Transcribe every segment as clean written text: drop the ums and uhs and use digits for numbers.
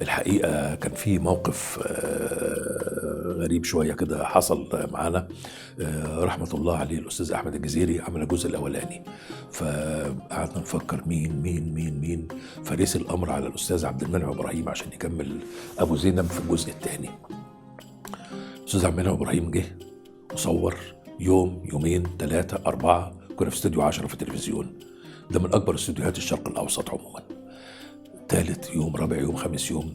الحقيقة كان في موقف غريب شوية كده حصل معانا، رحمة الله عليه الأستاذ أحمد الجزيري عمل الجزء الأولاني، فقعدنا نفكر مين مين مين مين، فريس الأمر على الأستاذ عبد المنعم إبراهيم عشان يكمل أبو زينب في الجزء الثاني. الأستاذ عبد المنعم إبراهيم جه وصور يوم يومين 3 4، كنا في استوديو 10 في التلفزيون، ده من أكبر استوديوهات الشرق الأوسط عموما. ثالث يوم رابع يوم خامس يوم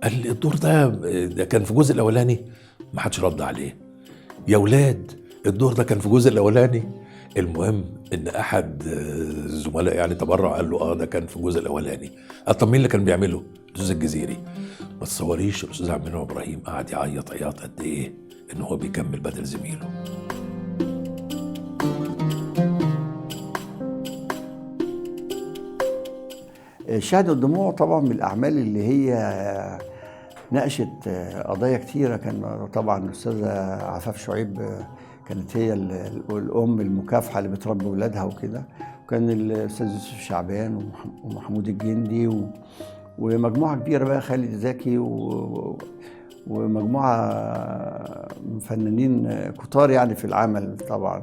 قال لي الدور ده كان في الجزء الاولاني، ما حدش رد عليه. يا ولاد الدور ده كان في الجزء الاولاني. المهم ان احد الزملاء يعني تبرع قال له ده كان في الجزء الاولاني. قال طب مين اللي كان بيعمله؟ الاستاذ الجزيري. ما تصوريش الاستاذ عبد المنعم ابراهيم قعد يعيط عياط قد ايه ان هو بيكمل بدل زميله. شهد الدموع طبعا من الأعمال اللي هي ناقشت قضايا كتيرة. كان طبعا الأستاذة عفاف شعيب كانت هي الأم المكافحة اللي بتربي ولادها وكده، وكان الأستاذ يوسف شعبان ومحمود الجندي ومجموعة كبيرة بقى، خالد زكي ومجموعة من فنانين كتار يعني في العمل طبعا.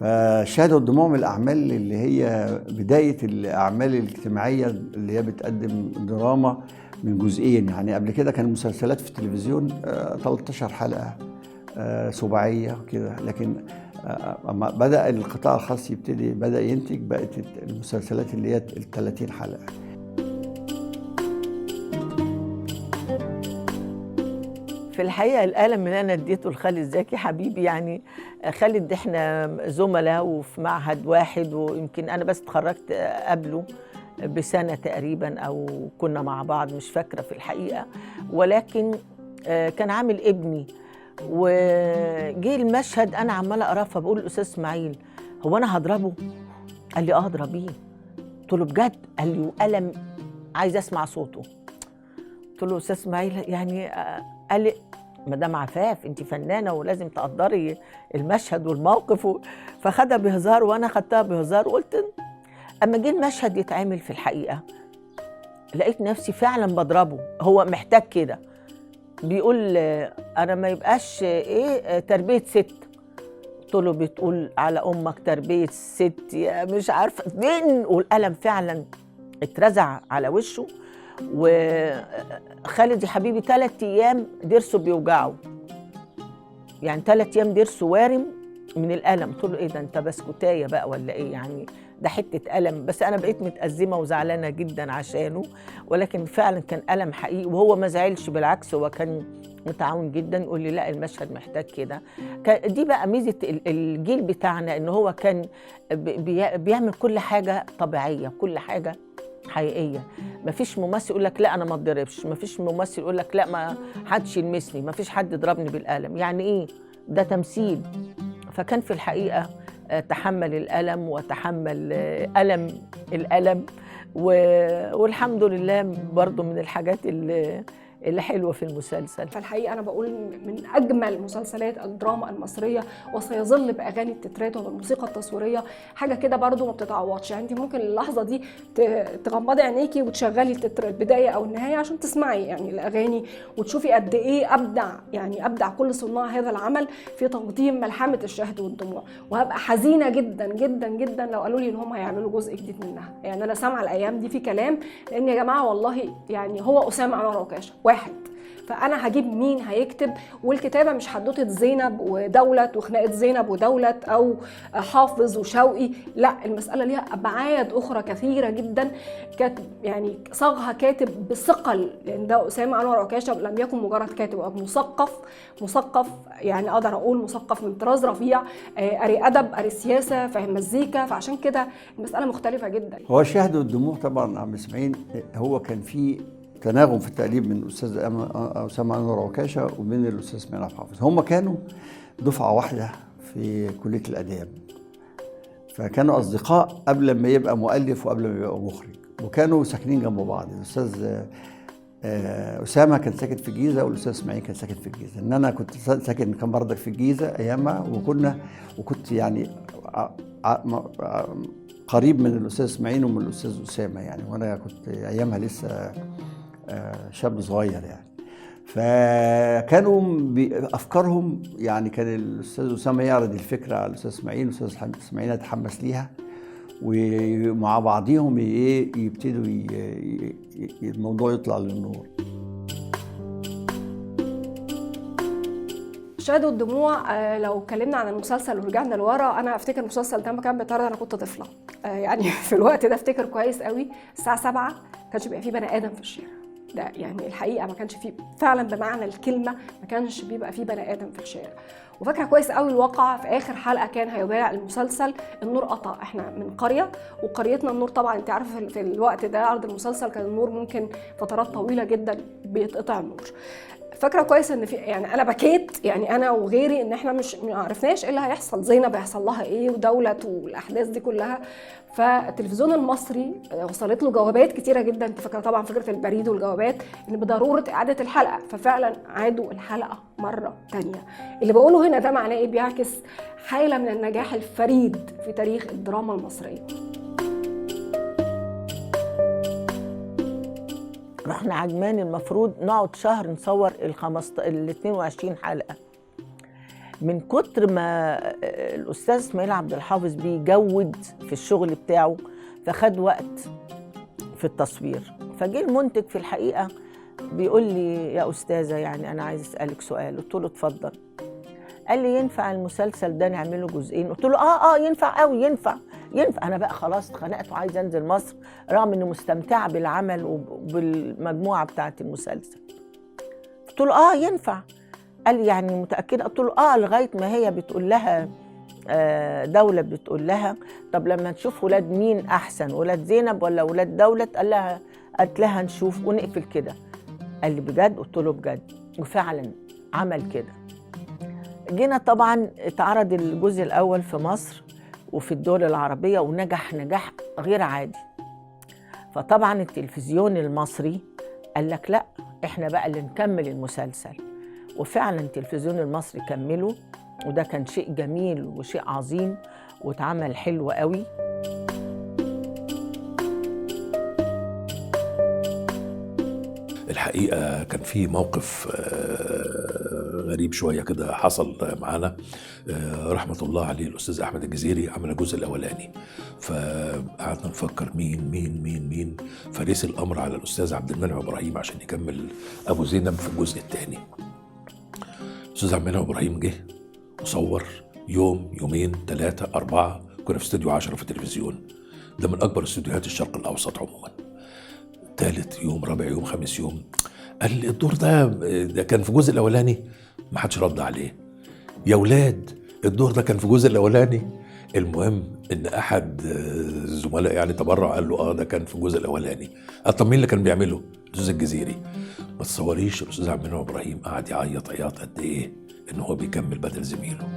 فشهد الدموع من الأعمال اللي هي بداية الأعمال الاجتماعية اللي هي بتقدم دراما من جزئين. يعني قبل كده كان مسلسلات في التلفزيون 13 حلقة سباعية كده، لكن أما بدأ القطاع الخاص يبتدي بدأ ينتج بقت المسلسلات اللي هي 30 حلقة. في الحقيقة القلم اللي أنا اديته لخالد زكي حبيبي، يعني خالد احنا زملاء وفي معهد واحد، ويمكن أنا بس اتخرجت قبله بسنة تقريبا أو كنا مع بعض مش فاكرة في الحقيقة، ولكن كان عامل ابني وجه المشهد أنا عمالة أقراه، فبقول للأستاذ إسماعيل هو أنا هضربه؟ قال لي اضربيه. قلت له بجد؟ قال لي وقلم عايز أسمع صوته. قلت له أستاذ إسماعيل يعني؟ قال لي مدام عفاف انت فنانة ولازم تقدري المشهد والموقف فخدها بهزار وانا خدتها بهزار. وقلت اما جه المشهد يتعمل في الحقيقة لقيت نفسي فعلا بضربه، هو محتاج كده. بيقول انا ما يبقاش ايه تربيه ست، قلت له بتقول على امك تربيه ست يا مش عارفه مين، والقلم فعلا اترزع على وشه. وخالد يا حبيبي 3 ايام ضرسه بيوجعه، يعني 3 ايام ضرسه وارم من القلم. قلت له ايه ده انت بسكوتايه بقى ولا ايه يعني، ده حتة قلم. بس انا بقيت متأزمه وزعلانه جدا عشانه، ولكن فعلا كان قلم حقيقي وهو ما زعلش، بالعكس هو كان متعاون جدا، يقول لي لا المشهد محتاج كده. دي بقى ميزة الجيل بتاعنا، ان هو كان بيعمل كل حاجة طبيعية، كل حاجة حقيقية. مفيش ممثل يقول لك لا انا ما اتضربش، مفيش ممثل يقول لك لا ما حدش يلمسني، مفيش حد ضربني بالقلم، يعني ايه ده تمثيل. فكان في الحقيقة تحمل الالم وتحمل الم الالم، والحمد لله برضو من الحاجات اللي حلوة في المسلسل. فالحقيقة انا بقول من اجمل مسلسلات الدراما المصرية، وسيظل باغاني التترات وبالموسيقى التصويرية حاجة كده برضو ما بتتعوضش. يعني انت ممكن اللحظة دي تغمضي عينيكي وتشغلي التتر البداية او النهاية عشان تسمعي يعني الاغاني وتشوفي قد ايه ابدع، يعني ابدع كل صناع هذا العمل في تقديم ملحمة الشهد والدموع. وهبقى حزينة جدا جدا جدا لو قالوا لي ان هم هيعملوا جزء جديد منها. يعني انا سامعه الايام دي في كلام، لان يا جماعة والله يعني هو اسامه انور عكاشة واحد، فانا هجيب مين هيكتب؟ والكتابة مش حدوتة زينب ودولت وخناقه زينب ودولت او حافظ وشوقي، لا المسالة ليها ابعاد اخرى كثيرة جدا، كاتب يعني صاغها كاتب بثقل، لان ده اسامه انور عكاشة لم يكن مجرد كاتب، هو مثقف، مثقف يعني اقدر اقول مثقف من طراز رفيع، قاري ادب، قاري سياسة، فاهم مزيكا، فعشان كده المسالة مختلفة جدا. هو الشهد والدموع طبعا عم اسماعيل هو كان فيه تناغم في التأليف من الأستاذ أسامة أنور عكاشة ومن الأستاذ إسماعيل عبد الحافظ. هم كانوا دفعة واحدة في كلية الآداب، فكانوا أصدقاء قبل ما يبقى مؤلف وقبل ما يبقى مخرج، وكانوا ساكنين جنب بعض. الأستاذ أسامة كان ساكن في الجيزة والأستاذ إسماعيل كان ساكن في الجيزة. إن أنا كنت ساكن كان بردك في الجيزة أيامها، وكنت يعني قريب من الأستاذ إسماعيل ومن الأستاذ أسامة يعني، وأنا كنت أيامها لسه شاب صغير يعني. فكانوا افكارهم يعني، كان الاستاذ اسامة يعرض الفكرة على الاستاذ اسماعيل، والاستاذ اسماعيل يتحمس ليها، ومع بعضيهم يبتدوا الموضوع يطلع للنور. شهد والدموع، لو اتكلمنا عن المسلسل ورجعنا لورا، انا افتكر المسلسل ده ما كان بيتعرض انا كنت طفله، يعني في الوقت ده افتكر كويس قوي الساعة 7 ما كانش بيبقى فيه بني ادم في الشارع. ده يعني الحقيقة ما كانش فيه فعلا بمعنى الكلمة، ما كانش بيبقى فيه بني ادم في الشارع. وفاكره كويس قوي الواقعة في اخر حلقة كان هيباع المسلسل، النور قطع. احنا من قرية وقريتنا النور طبعا انت عارفه في الوقت ده عرض المسلسل كان النور ممكن فترات طويلة جدا بيتقطع النور. فاكره كويس ان في يعني انا بكيت، يعني انا وغيري، ان احنا مش ما عرفناش ايه اللي هيحصل، زينب هيحصل لها ايه ودولت والاحداث دي كلها. فالتلفزيون المصري وصلت له جوابات كتيرة جدا، انت فاكره طبعا فكرة البريد والجوابات، ان بضرورة اعاده الحلقة، ففعلا عادوا الحلقة مرة تانية. اللي بقوله هنا ده معناه ايه؟ بيعكس حاله من النجاح الفريد في تاريخ الدراما المصرية. رحنا عجمان، المفروض نقعد شهر نصور ال 22 حلقة. من كتر ما الأستاذ إسماعيل عبد الحافظ بيجود في الشغل بتاعه فخد وقت في التصوير. فجه المنتج في الحقيقة بيقول لي يا أستاذة يعني أنا عايز أسألك سؤال. قلت له اتفضل. قال لي ينفع المسلسل ده نعمله جزئين؟ قلت له اه ينفع قوي، ينفع. انا بقى خلاص اتخنقت وعايزه انزل مصر، رغم اني مستمتعه بالعمل وبالمجموعه بتاعه المسلسل. قلت له ينفع. قال لي يعني متاكدة؟ قلت له لغاية ما هي بتقول لها دولة بتقول لها طب لما نشوف ولاد مين احسن، ولاد زينب ولا ولاد دولة؟ قالت لها نشوف ونقفل كده. قال لي بجد؟ قلت له بجد. وفعلا عمل كده. جينا طبعا اتعرض الجزء الاول في مصر وفي الدول العربية ونجح نجاح غير عادي. فطبعا التلفزيون المصري قال لك لا، احنا بقى اللي نكمل المسلسل. وفعلا التلفزيون المصري كمله، وده كان شيء جميل وشيء عظيم واتعمل حلو قوي. الحقيقة كان في موقف غريب شوية كده حصل معانا، رحمة الله عليه الأستاذ أحمد الجزيري عمل الجزء الأولاني، فقعدنا نفكر مين مين مين مين، فريس الأمر على الأستاذ عبد المنعم إبراهيم عشان يكمل أبو زينب في الجزء الثاني. الأستاذ عبد المنعم إبراهيم جه وصور يوم يومين 3 4، كنا في استوديو 10 في التلفزيون، ده من أكبر استوديوهات الشرق الأوسط عموما. ثالث يوم رابع يوم خامس يوم قال لي الدور ده كان في الجزء الاولاني، ما حدش رد عليه. يا ولاد الدور ده كان في الجزء الاولاني. المهم ان احد الزملاء يعني تبرع قال له ده كان في الجزء الاولاني. قال طب مين اللي كان بيعمله؟ الاستاذ الجزيري. ما تصوريش الاستاذ عبد المنعم ابراهيم قعد يعيط عياط قد ايه ان هو بيكمل بدل زميله.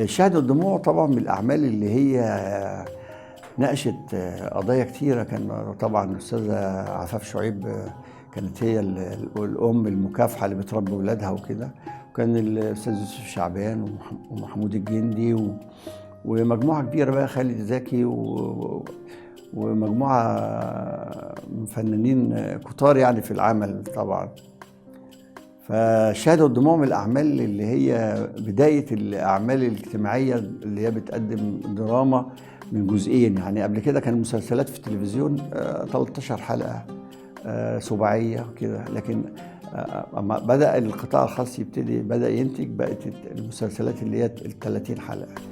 شهد والدموع طبعا من الأعمال اللي هي ناقشت قضايا كتيرة. كان طبعا الأستاذة عفاف شعيب كانت هي الأم المكافحة اللي بتربي ولادها وكده، وكان الأستاذ يوسف شعبان ومحمود الجندي ومجموعة كبيرة بقى، خالد زكي ومجموعة من فنانين كتار يعني في العمل طبعا. فشهد والدموع من الأعمال اللي هي بداية الأعمال الاجتماعية اللي هي بتقدم دراما من جزئين. يعني قبل كده كان مسلسلات في التلفزيون 13 حلقة سباعية كده، لكن أما بدأ القطاع الخاص يبتدي بدأ ينتج بقت المسلسلات اللي هي 30 حلقة.